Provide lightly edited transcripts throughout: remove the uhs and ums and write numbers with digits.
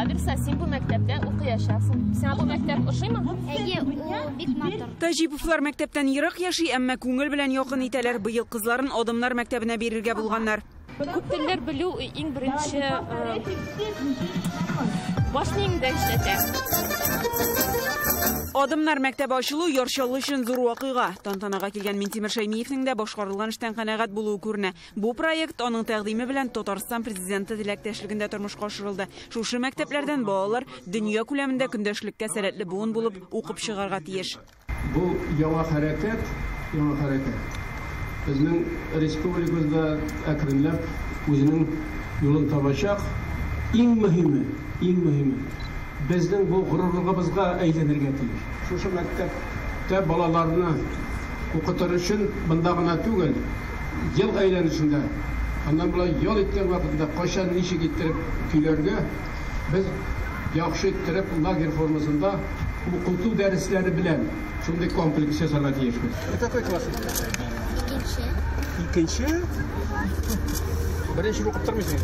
Алла бирсә, син бу мәктәптә укыячаксың. Сиңа бу мәктәп ошыймы? Әйе, ул бик матур. Таҗиповлар мәктәптән ерак яши, әмма күңел белән якын итәләр. Быел кызларын Адымнар мәктәбенә бирергә булганнар. Күп телләр белү иң беренче баш миеңдә эшләтә. Адымнар мәктәбе ачылу Яр Чаллы өчен зур вакыйга. Тантанага килгән Минтимер Шәймиевнең дә башкарылган эштән канәгать булуы күренә. Бу проект аның тәкъдиме белән Татарстан президенты теләктәшлегендә тормышка ашырылды. Шушы мәктәпләрдән балалар дөнья күләмендә көндәшлеккә сәләтле буын булып укып чыгарга тиеш. Бу яңа хәрәкәт, яңа хәрәкәт. Безнең республикабызда әкренләп үзенең юлын табачак. Иң мөһиме, иң мөһиме, безнең бу горурлыгыбызга әйләнергә тиеш. Шушы мәктәптә балаларны укытыр өчен монда гына түгел, ел әйләнешендә, аннан болай ял иткән вакытында кайчан ничек иттереп көйләргә, без яхшы иттереп лагерь формасында укыту дәресләре белән шундый комплекс ясарга тиешбез. Какой класс? Икенче. Икенче? Беренче укып тормыйсың.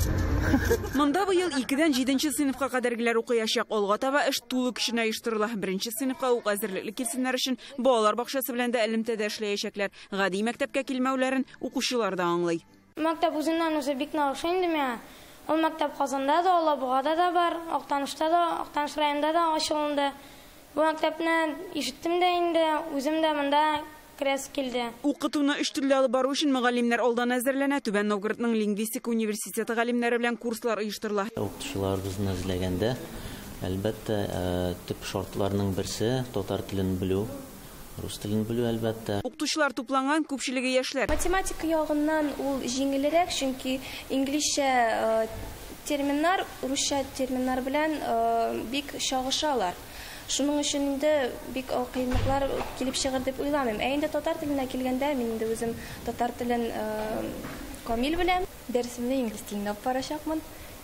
Монда быел 2-дән 7 сыйныфка кадәргеләр укыячак. Алга таба эш тулы көченә оештырыла. Беренче сыйныфка ук әзерлекле килсеннәр өчен балалар бакчасы белән дә элемтәдә эшләячәкләр. Гади мәктәпкә килмәүләрен укучылар да аңлый. Мәктәп үзеннән үзе бик нык ошый инде миңа. Ул мәктәп Казанда да, Алабугада да бар, Актанышта да, Актаныш районында да ачылынды. Бу мәктәпне ишеттем дә инде, үзем дә монда керәсе килде. Укытуны өч телдә алып бару өчен мөгаллимнәр алдан әзерләнә. Түбән Новгородның лингвистика университеты галимнәре белән курслар оештырыла. Укытучыларыбызны эзләгәндә, әлбәттә, төп шартларның берсе татар телен белү, рус телен белү, әлбәттә. Укытучылар тупланган, күпчелеге яшьләр. Математика ягыннан ул җиңелрәк, чөнки инглизчә терминнар, русча терминнар белән бик чагышалар. Шуның өчен инде бик кыенлыклар килеп чыгыр дип уйламыйм. Ә инде татар теленә килгәндә, мин инде үзем татар телен камил беләм. Дәресемне инглиз телендә алып барачакмын,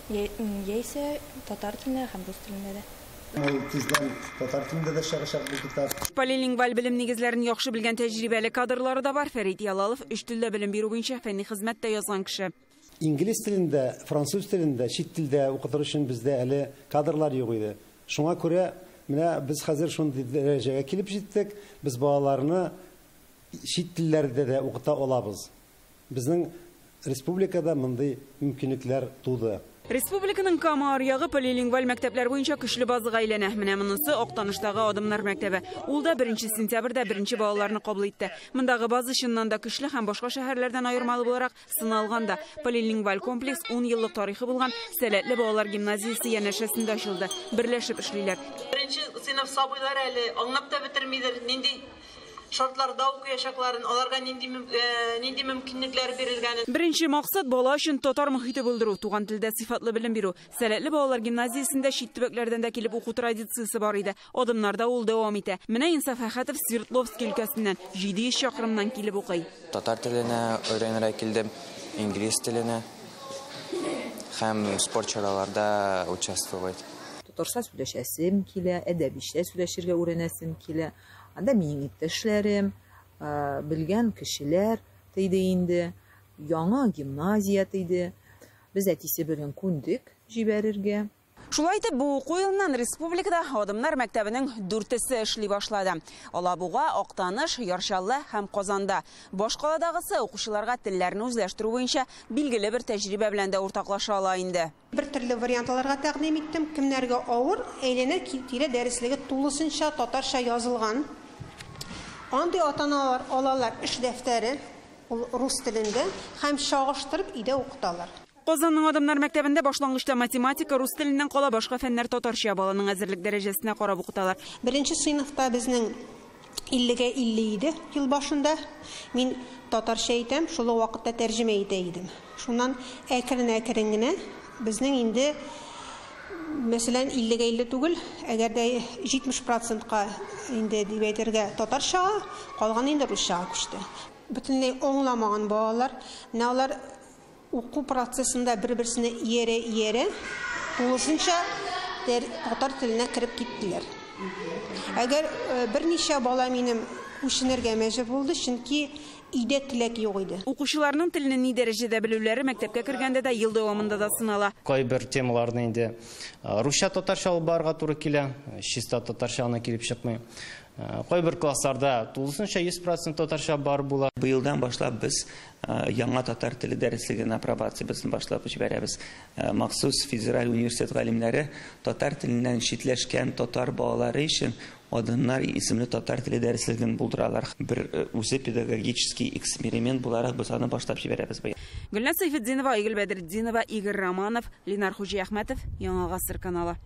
яисә татар телендә һәм рус телендә дә. Ул тиздән татар телендә дә чыгачак бу китап. Полилингваль белем нигезләрен яхшы белгән тәҗрибәле кадрлары да бар. Фәрит Ялалов өч телдә белем бирү буенча фәнни хезмәт тә язган кеше. Инглиз телендә, француз телендә, чит телдә укытыр өчен бездә әле кадрлар юк иде. Шуңа күрә менә без хәзер шундый дәрәҗәгә килеп җиттек, без балаларны чит телләрдә дә укыта алабыз. Безнең республикада мондый мөмкинлекләр туды. Республиканың Кама аръягы полилингваль мәктәпләр буенча көчле базага әйләнә. Менә монысы Актаныштагы Адымнар мәктәбе. Ул да 1 сентябрьдә беренче балаларны кабул итте. Мондагы база чыннан да көчле һәм башка шәһәрләрдән аермалы буларак сыналган да. Полилингваль комплекс 10 еллык тарихы булган Сәләтле балалар гимназиясе янәшәсендә ачылды. Берләшеп эшлиләр. Беренче сыйныф сабыйлары әле аңлап та бетермидер, нинди шартларда укыячакларын, аларга нинди мөмкинлекләр бирелгәнен. Беренче максат бала өчен татар мохите булдыру, туган телдә сыйфатлы белем бирү. Сәләтле балалар гимназиясендә чит төбәкләрдән дә килеп уку традициясе бар иде. Адымнарда ул дәвам итә. Менә Инсаф Әхәтов Свердловск өлкәсеннән 700 чакрымнан килеп укый. Татар теленә өйрәнергә килдем, инглиз теленә һәм спорт чараларда участвовать. Татарча сөйләшәсем килә, әдәбичә сөйләшергә өйрәнәсем килә. Анда минем иптәшләрем, белгән кешеләр тиде инде, яңа гимназия тиде. Без әтисе белән күндек җибәрергә. Шулай итеп, бу уку елыннан республикада Адымнар мәктәбенең дүртесе эшли башлады. Алабуга, Актаныш, Яр Чаллы һәм Казанда. Башкаладагысы укучыларга телләрне үзләштерү буенча билгеле бер тәҗрибә белән дә уртаклаша ала инде. Бер төрле вариантларга тәкъдим иттем. Кемнәргә авыр, әйләнә тирә дәреслеге тулысынча татарча язылган. Андый ата-аналар алалар эш дәфтәре, ул рус телендә, һәм чагыштырып өйдә укыталар. Казанның Адымнар мәктәбендә башлангычта математика рус теленнән кала башка фәннәр татарча, баланың әзерлек дәрәҗәсенә карап укыталар. Беренче сыйныфта безнең иллегә илле иде ел башында. Мин татарча әйтәм, шул ук вакытта тәрҗемә итә идем. Шуннан әкрен-әкрен генә безнең инде, мәсәлән, иллегә илле түгел, әгәр дә җитмеш процентка инде дип әйтергә татарчага, калган инде русчага күчте. Бөтенләй аңламаган балалар, менә алар уку процессында бер-берсенә иярә-иярә тулысынча татар теленә кереп киттеләр. Әгәр берничә бала минем күченергә мәҗбүр булды, чөнки Өйдә теләк юк иде. Укучыларның телне ни дәрәҗәдә белүләре мәктәпкә кергәндә дә, ел дәвамында да сынала. Кайбер темаларны инде русча, татарча алып барырга туры килә, чиста татарча гына килеп чыкмый. Кайбер классларда тулысынча 100% татарча бар була. Быелдан башлап без яңа татар теле дәреслеген апробациясын башлап җибәрәбез. Махсус федераль университет галимнәре татар теленнән читләшкән татар балалары өчен Адымнар исемле татар теле дәреслеген булдыралар. Бер үзе педагогический эксперимент буларак без аны башлап җибәрәбез быел. Гөлназ Сәйфетдинова, Айгөл Бәдретдинова, Игорь Романов, Ленар Хуҗиәхмәтов, Яңа Гасыр каналы.